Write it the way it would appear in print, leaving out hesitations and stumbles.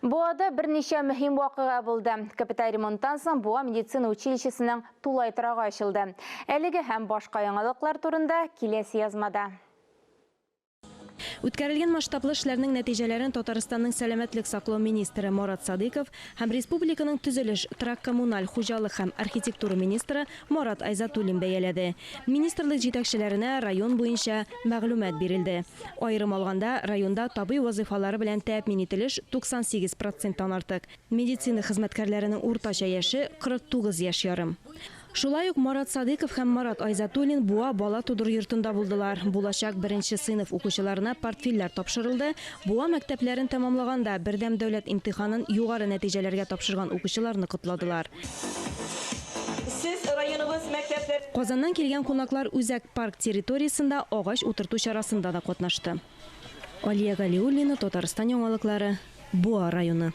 Буада берничә мөһим вакыйга булды. Капиталь ремонттан соң Буа медицина училищесының тулай торагы ачылды. Әлеге һәм башка яңалыклар турында киләсе язмада. Үткәрелгән масштаблы эшләрнең нәтиҗәләрен Татарстанның сәламәтлек саклау министры Марат Садыйков һәм республиканың төзелеш, торак-коммуналь хуҗалык һәм архитектура министры Марат Айзатуллин бәяләде. Министрлык җитәкчеләренә район буенча мәгълүмат бирелде. Аерым алганда, районда табый вазыйфалары белән тәэмин ителеш 98 проценттан артык. Медицина хезмәткәрләренең уртача яше, 49 яшь ярым. Шулай ук Марат Садыйков һәм Марат Айзатуллин Буа бала тудыру йортында булдылар. Булачак беренче сыйныф укучыларына портфельләр тапшырылды, Буа мәктәпләрен тәмамлаганда бердәм дәүләт имтиханын югары нәтиҗәләргә тапшырган укучыларны котладылар. Сез районыбыз мәктәпләр. Казаннан килгән кунаклар Үзәк парк территориясендә агач утырту чарасында да катнашты. Алия Галиуллина, Татарстан яңалыклары, Буа районы.